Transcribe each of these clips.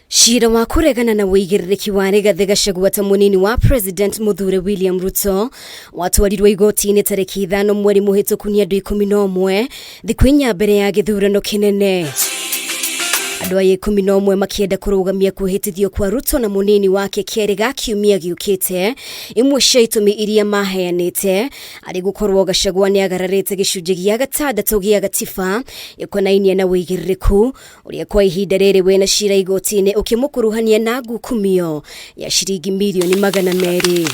Cira wa kũregana na ũigĩrĩrĩki wa Rigathĩ Gachagua ta mũnini wa President Mũthure William Ruto watwarirwo igoti-inĩ tarĩki 5 mweri mũhĩtũku nĩ andũ 11 thikũ 4 mbere ya gĩthurano kĩnene. Andũ aya 11 makĩenda kũrũgamia kwĩhĩtithio kwa Ruto na mũnini wake kerĩ ga kiumia gĩũkĩte. Imwe cia itũmi iria maheanĩte arĩ gũkorwo Gachagua nĩ agararĩte gĩcunjĩ gĩa gatandatũ gĩa gatiba ĩkonainie na ũigĩrĩrĩku ũrĩa kwa ihinda rĩrĩ wĩna cira igoti-inĩ ũkĩmũkuruhania na ngukumio ya ciringi mirioni 200.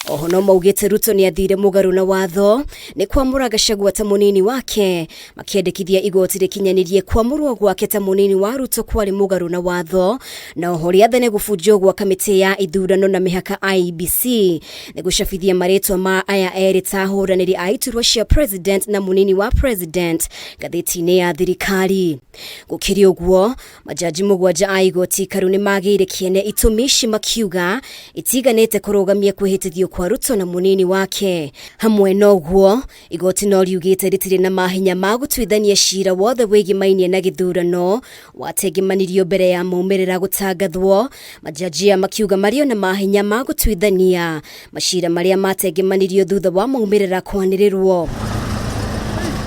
Oho no maugĩte Ruto nĩ athire mũgarũ na watho nĩ kwamũra Gachagua ta mũnini wake, makĩendekithia igoti rĩkinyanĩrie kwamũrwo gwake ta mũnini wa Ruto kwarĩ mũgarũ na watho, na oho rĩathane gũbunjwo gwa kamĩtĩ ya ithurano na mĩhaka IEBC nĩ gũcabithia marĩtwa ma aya erĩ ta ahũranĩri a iturwa cia president na mũnini wa president ngathĩti-inĩ ya thirikari. Gũkĩrĩ ũguo, majaji 7 a igoti ikaru nĩ magĩire kĩene itũmi ici makiuga itiganĩte kũrũgamia kwĩhĩtithio kwa Ruto na mũnini wake. Hamwe na ũguo, igoti no riugĩte rĩtirĩ na mahinya ma gũtuithania cira wothe wĩgĩmainie na gĩthurano watengemanirio mbere ya maumĩrĩra gũtangathwo, majaji aya makiuga marĩ ona mahinya ma gũtuithania macira marĩa matengemanirio thutha wa maumĩrĩra kwanĩrĩrwo.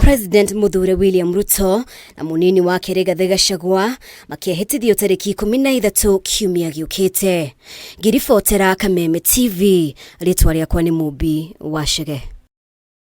President Mũthure William Ruto na mũnini wake Rigathĩ Gachagua makehĩtithio tarĩki 13 kiumia gĩũkĩte. Ngĩribotera Kameme TV, rĩtwa rĩakwa nĩ Mumbi wa Chege.